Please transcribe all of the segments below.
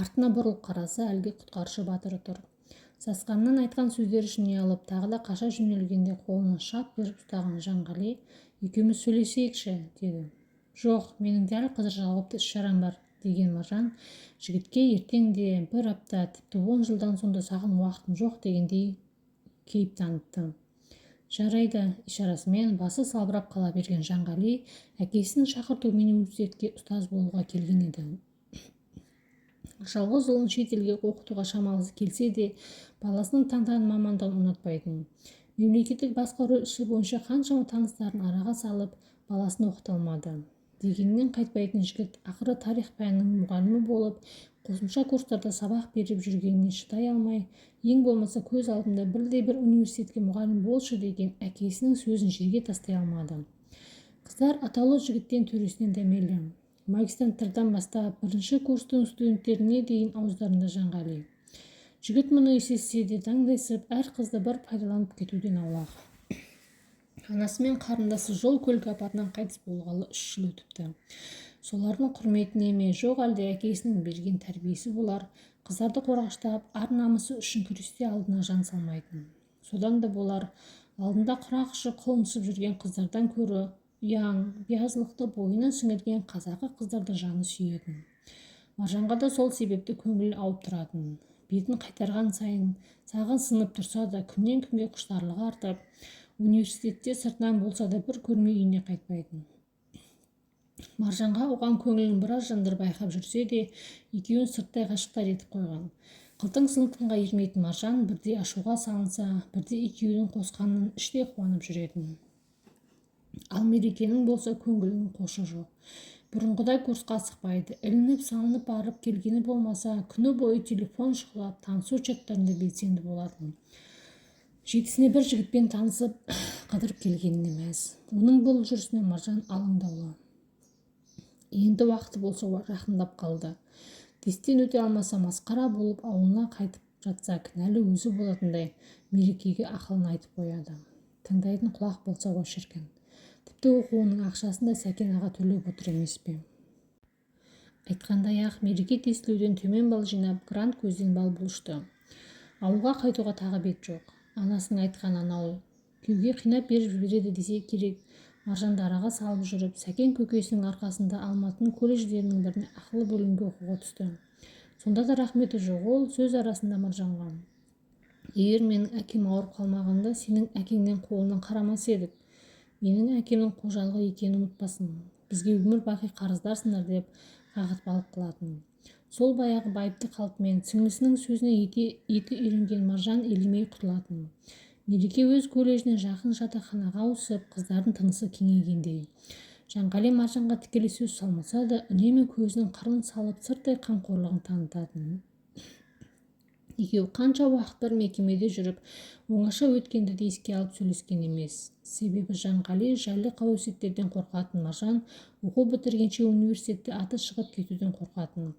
Артына бұрылып қараса, әлгі құтқарушы батыры тұр. Сасқанынан айтқан сөздері үшін ұялып, тағы да қаша жөнелгенде қолынан шап беріп ұстаған Жанғали: «Екеуміз сөйлесейікші», – деді. «Жоқ, менің дәл қазір жауапты іс-шарам бар», – деген Маржан жігітке ертең де, бір апта, тіпті 10 жылдан соң да саған уақытым жоқ дегендей кейіп танытты. «Жарайды», – ишарасымен басы салбырап қала берген Жанғали әкесінің шақыртуымен университетке ұстаз болуға келген еді. Жалғыз ұлын шет елге оқытуға шамасы келсе де, баласының таңдаған мамандығын ұнатпайтын. Мемлекеттік басқару ісі бойынша қаншама таныстарын араға салып, баласын оқыта алмады. Дегенінен қайтпайтын жігіт ақыры тарих пәнінің мұғалімі болып, қосымша курстарда сабақ беріп жүргеніне шыдай алмай, ең болмаса көз алдында бірде-бір университетке мұғалім болшы деген әкесінің сөзін жерге тастай алмады. Қыздар атаулы жігіттен төресінен дәмелі. Магистранттардан бастап бірінші курстың студенттеріне дейін ауыздарында Жанғали. Жігіт мұны сезсе де, даңдайсып, әр қызды бір пайдаланып кетуден аулақ. Анасы мен қарындасы жол көлік апатынан қайтыс болғалы 3 жыл өтіпті. Солардың құрметіне ме, жоқ әлде әкесінің берген тәрбиесі болар, қыздарды қорғаштап, ар-намысы үшін күресте алдына жан салмайтын. Содан да болар, алдында құрақ ұшып құлынсып жүрген қыздардан көрі ұяң, биязылықты бойына сіңірген қазақы қыздарды жаны сүйетін. Маржанға да сол себепті көңілі ауып тұратын. Бетін қайтарған сайын сағы сынып тұрса да, күннен күнге құштарлығы артып, университетте сыртынан болса да бір көрмей үйіне қайтпайтын. Маржанға оған көңілін біраз жандар байқап жүрсе де, екеуін сырттай ғашықтар етіп қойған. Қылтың-сылтыңға ермейтін Маржан бірде ашуға салынса, бірде екеуінің қосқанын іштей қуанып жүретін. Ал Мерекенің болса көңілінің қошы жоқ. Бұрынғыдай курсқа асықпайды. Ілініп-салынып барып келгені болмаса, күні бойы телефон шұқылап, танысу чаттарында белсенді болатын. Жетісіне бір жігітпен танысып, қыдырып келгеніне мәз. Оның бұл жүрісіне Маржан алаңдаулы. Енді уақыты болса жақындап қалды. Тесттен өте алмаса, масқара болып ауылына қайтып жатса, кінәлі өзі болатындай Мерекеге ақылын айтып қояды. Тыңдайтын құлақ болса ғой, шіркін. Тіпті оқуының ақшасын да Сәкен аға төлеп отыр емес пе? Айтқандай-ақ, Мереке тестілеуден төмен балл жинап, грант көзден бал бұл ұшты. Ауылға қайтуға тағы бет жоқ. Анасының айтқаны анау күйеуге қинап беріп жібереді десе керек. Маржанды араға салып жүріп, Сәкен көкесінің арқасында Алматының колледждерінің біріне ақылы бөлімге оқуға түсті. Сонда да рахметі жоқ. Ол сөз арасында Маржанға: «Егер менің әкем ауырып қалмағанда, сенің әкеңнен қолынан қарамас едік. Менің әкемнің қожалығы екенін ұмытпасын. Бізге өмір бақи қарыздарсыңдар», – деп қағытпалық қылатын. Сол баяғы байыпты қалпымен сіңлісінің сөзіне еті үйренген Маржан елемей құтылатын. Мереке өз колледжіне жақын жатақханаға ауысып, қыздардың тынысы кеңейгендей. Жанғали Маржанға тікелей сөз салмаса да, үнемі көзінің қырын салып, сырттай қамқорлығын танытатын. Екеуі қанша уақыт бір мекемеде жүріп, оңаша өткенді де еске алып сөйлескен емес. Себебі Жанғали жайлы қауесеттерден қорқатын, Маржан оқу бітіргенше университетте аты шығып кетуден қорқатын.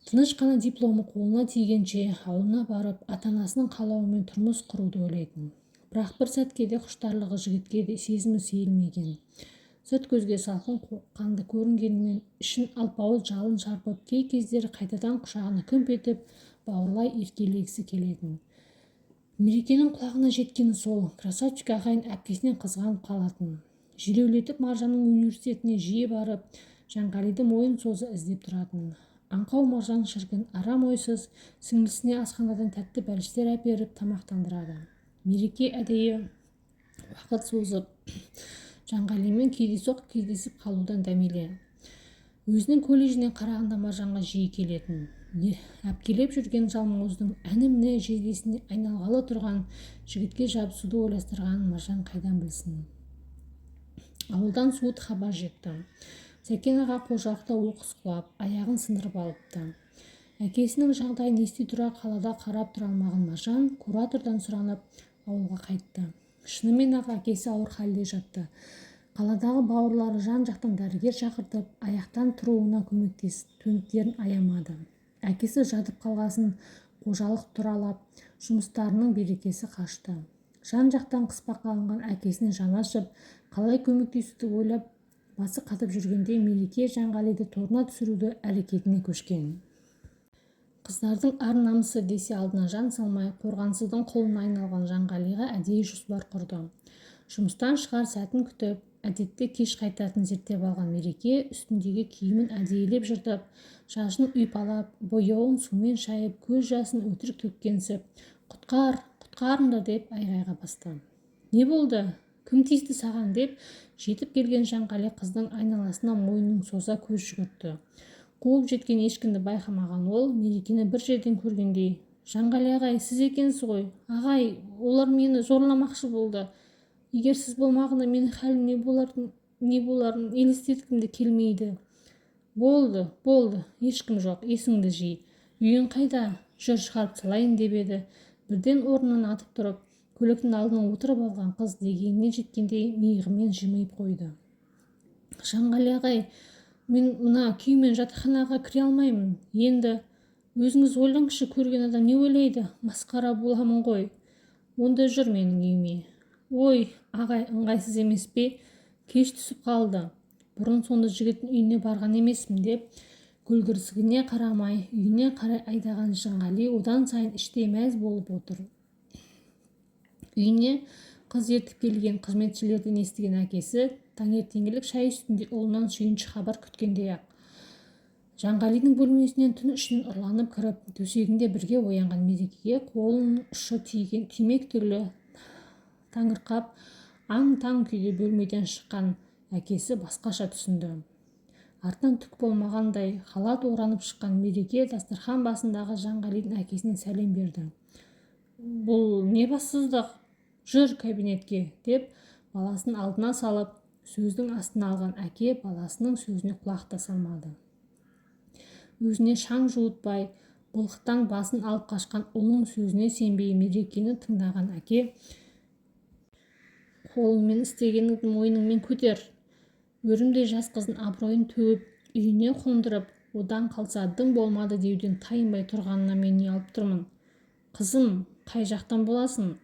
Тыныш қана дипломы қолына тигенше ауылына барып, ата-анасының қалауымен тұрмыс құруды ойлайтын. Бірақ бір сәтке де құштарлығы жігітке де сезімі сейілмеген. Сырт көзге салқын қанды көрінгенімен, ішін алпауыт жалын шарпып, кей кездері қайтадан құшағына күмп етіп, бауырлай еркелегісі келетін. Мерекенің құлағына жеткені сол, красавчик ағайын әпкесінен қызғанып қалатын. Желеулетіп Маржанның университетіне жиі барып, Жанғалиді мойын соза іздеп тұратын. Аңқау Маржан, шіркін, арам ойсыз сіңлісіне асханадан тәтті бәліштер әперіп тамақтандырады. Мереке әдейі уақыт созып, Жанғалимен кездейсоқ кездесіп қалудан дәмелі. Өзінің колледжінен қарағанда Маржанға жиі келетін. Әпкелеп жүрген жалмауыздың әні-міне жездесіне айналғалы тұрған жігітке жабысуды ойластырғанын Маржан қайдан білсін? Ауылдан суыт хабар жетті. Сәкен аға қожалықта оқыс құлап, аяғын сындырып алыпты. Әкесінің жағдайын ести тұра қалада қарап тұра алмаған Маржан куратордан сұранып ауылға қайтты. Шынымен-ақ, әкесі ауыр халде жатты. Қаладағы бауырлары жан-жақтан дәрігер шақыртып, аяқтан тұруына көмектерін аямады. Әкесі жатып қалғасын қожалық тұралап, жұмыстарының берекесі қашты. Жан-жақтан қыспаққа алынған әкесіне жаны ашып, қалай көмектесуді ойлап басы қатып жүргенде Мереке Жанғалиды торына түсіруді әрекетіне көшкен. Қыздардың ар-намысы десе алдына жан салмай, қорғансыздың құлына айналған Жанғалиға әдейі жоспар құрды. Жұмыстан шығар сәтін күтіп, әдетте кеш қайтатынын зерттеп алған Мереке үстіндегі киімін әдейілеп жыртып, шашын ұйпалап, бояуын сумен шайып, көз жасын өтірік төккенсіп, «Құтқар, құтқарыңдар!» деп айғайға басты. «Не болды? Кім тиісті саған?» деп жетіп келген Жанғали қыздың айналасына мойнын соза көз жүгіртті. Қуып жеткен ешкімді байқамаған ол Мерекені бір жерден көргендей: «Жанғали ағай, сіз екенсіз ғой! Ағай, олар мені зорламақшы болды. Егер сіз болмағанда, менің халім не боларын елестеткім де келмейді». «Болды, болды, ешкім жоқ, есіңді жи. Үйің қайда? Жүр, шығарып салайын», – деп еді, бірден орнынан атып тұрып, көліктің алдына отырып алған қыз дегеніне жеткендей миығымен жымиып қойды. «Жанғали ағай, мен мына күйіммен жатақханаға кіре алмаймын. Енді өзіңіз ойлаңызшы, көрген адам не ойлайды? Масқара боламын ғой». «Онда жүр менің үйіме». «Ой, ағай, ыңғайсыз емес пе? Кеш түсіп қалды. Бұрын-соңды жігіттің үйіне барған емеспін», – деп көлгірсігіне қарамай үйіне қарай айдаған Жанғали одан сайын іштей мәз болып отыр. Үйіне қыз ертіп келген қызметшілерден естіген әкесі таңертеңгілік шай үстінде ұлынан сүйінші хабар күткендей-ақ, Жанғалидың бөлмесінен түн ішінен ұрланып кіріп, төсегінде бірге оянған Мерекеге қолының ұшы тиген түймек түгілі таңырқап, аң-таң күйде бөлмеден шыққан әкесі басқаша түсінді. Артынан түк болмағандай халат оранып шыққан Мереке дастархан басындағы Жанғалидың әкесіне сәлем берді. «Бұл не бассыздық? Жүр кабинетке», – деп баласын алдына салып, сөздің астына алған әке баласының сөзіне құлақ та салмады. Өзіне шаң жуытпай, былықтан басын алып қашқан ұлының сөзіне сенбей, Мерекені тыңдаған әке: «Қолыңмен істегеніңді мойныңмен көтер. Өрімдей жас қыздың абыройын төгіп, үйіне қондырып, одан қалса дым болмады деуден тайынбай тұрғанына мен ұялып тұрмын. Қызым, қай жақтан боласың?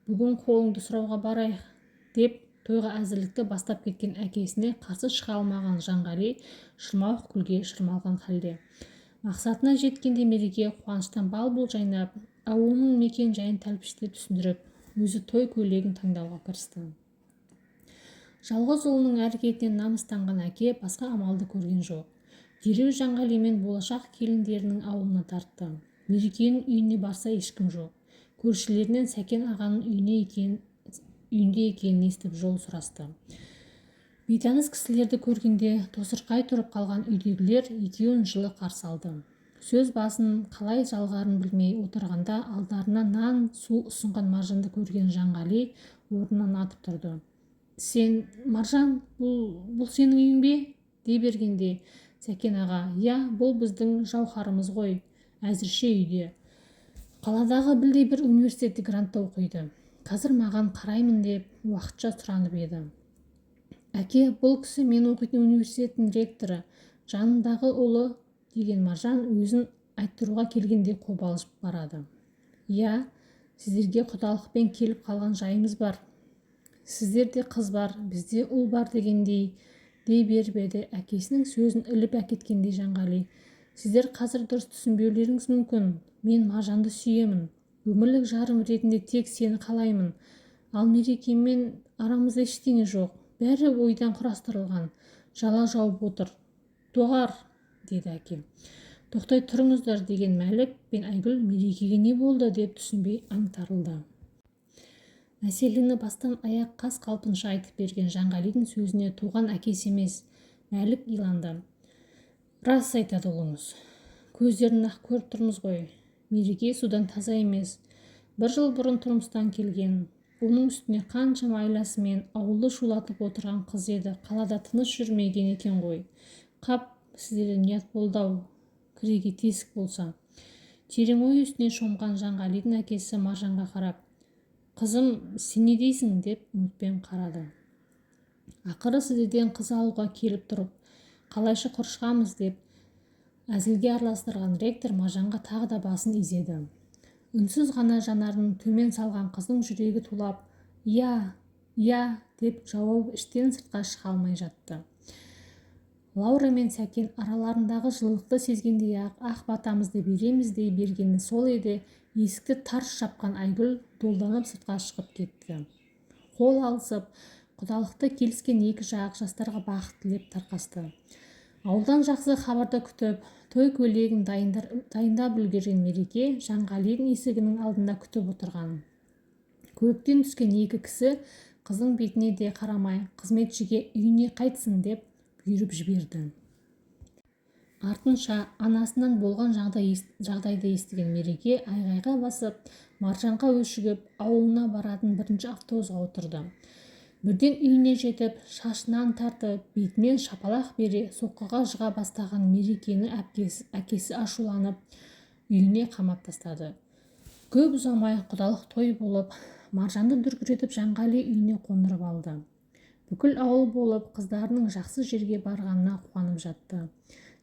Бүгін қолыңды сұрауға барайық», – деп тойға әзірлікті бастап кеткен әкесіне қарсы шыға алмаған Жанғали шырмауық күлге шырмалған халде. Мақсатына жеткенде Мереке қуаныштан бал-бұл жайнап, ауылының мекен жайын тәлпіштеп түсіндіріп, өзі той көйлегін таңдауға кірісті. Жалғыз ұлының әрекетінен намыстанған әке басқа амалды көрген жоқ. Дереу Жанғалимен болашақ келіндерінің ауылына тартты. Мерекенің үйіне барса, ешкім жоқ. Көршілерінен Сәкен ағаның үйінде екенін естіп, жол сұрасты. Бейтаныс кісілерді көргенде тосырқай тұрып қалған үйдегілер екеуін жылы қарсы алды. Сөз басын қалай жалғарын білмей отырғанда алдарына нан, су ұсынған Маржанды көрген Жанғали орнынан атып тұрды. «Сен, Маржан, бұл сенің үйің бе?» – дей бергенде, Сәкен аға: «Иә, бұл біздің Жауһарымыз ғой. Әзірше үйде. Қаладағы білдей бір университетте грантта оқиды. Қазір маған қараймын деп уақытша сұранып еді. Әке, бұл кісі мен оқитын университеттің ректоры, жанындағы ұлы», – деген Маржан өзін айттыруға келгендей қобалжып барады. «Иә, сіздерге құдалықпен келіп қалған жайымыз бар. Сіздерде қыз бар, бізде ұл бар дегендей», – дей беріп еді, әкесінің сөзін іліп әкеткендей Жанғали: «Сіздер қазір дұрыс түсінбеулеріңіз мүмкін. Мен Маржанды сүйемін. Өмірлік жарым ретінде тек сені қалаймын. Ал Мерекемен арамызда ештеңе жоқ. Бәрі ойдан құрастырылған жала жауып отыр. Доғар», – деді әке. «Тоқтай тұрыңыздар», – деген Мәлік пен Айгүл Мерекеге не болды деп түсінбей аңтарылды. Мәселені бастан аяқ қаз қалпынша айтып берген Жанғалидың сөзіне туған әкесі емес, Мәлік иланды. «Рас айтады ұлыңыз. Көздерін-ақ көріп тұрмыз ғой. Мереке судан таза емес. Бір жыл бұрын тұрмыстан келген. Оның үстіне қаншама айласымен ауылды шулатып отырған қыз еді, қалада тыныш жүрмеген екен ғой. Қап, сіздерден ұят болды-ау, кіреге тесік болса». Терең ой үстіне шомған Жанғалидың әкесі Маржанға қарап: «Қызым, сен не дейсің?» – деп үмітпен қарады. «Ақыры сіздерден қыз алуға келіп тұрып, қалайша құр шығамыз?» – деп әзілге араластырған ректор Маржанға тағы да басын изеді. Үнсіз ғана жанарын төмен салған қыздың жүрегі тулап, «Иә, иә» деп жауап іштен сыртқа шыға алмай жатты. Лаура мен Сәкен араларындағы жылылықты сезгендей-ақ, ақ батамызды береміз дей бергені сол еді, есікті тарс жапқан Айгүл долданып сыртқа шығып кетті. Қол алысып, құдалықты келіскен екі жақ жастарға бақыт тілеп тарқасты. Ауылдан жақсы хабарды күтіп, той көйлегін дайындап үлгерген Мереке Жанғалидың есігінің алдында күтіп отырған. Көліктен түскен екі кісі қыздың бетіне де қарамай, қызметшіге үйіне қайтсын деп бұйырып жіберді. Артынша анасынан болған жағдайды естіген Мереке айғайға басып, Маржанға өшігіп, ауылына баратын бірінші автобусқа отырды. Бірден үйіне жетіп, шашынан тартып, бетінен шапалақ бере соққыға жыға бастаған Мерекені әкесі ашуланып, үйіне қамап тастады. Көп ұзамай құдалық той болып, Маржанды дүркіретіп Жанғали үйіне қондырып алды. Бүкіл ауыл болып қыздарының жақсы жерге барғанына қуанып жатты.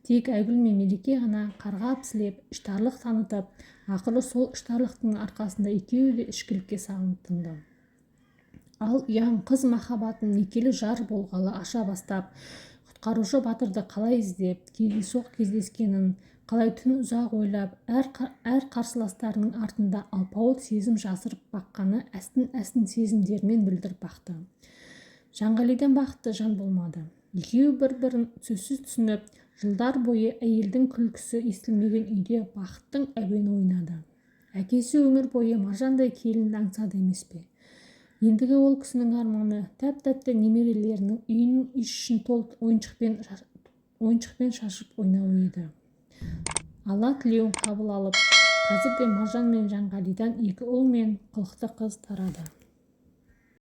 Тек Айгүл мен Мереке ғана қарғап-сілеп, іштарлық танытып, ақыры сол іштарлықтың арқасында екеуі де ішкілікке салынып тынды. Ал ұяң қыз махаббатын некелі жар болғалы аша бастап, құтқарушы батырды қалай іздеп, кездейсоқ кездескенін, қалай түн ұзақ ойлап, әр қарсыластарының артында алпауыт сезім жасырып баққаны әстін-әстін сезімдерімен білдіріп бақты. Жанғалиден бақытты жан болмады. Екеуі бір-бірін сөзсіз түсініп, жылдар бойы әйелдің күлкісі естілмеген үйде бақыттың әуені ойнады. Әкесі өмір бойы маржандай келінді аңсады емес пе? Ендігі ол кісінің арманы тәп-тәтті немерелерінің үйінің ішін толып ойыншықпен шашып ойнауы еді. Алла тілеуін қабыл алып, қазірде Маржан мен Жанғалидан екі ұл мен қылықты қыз тарады.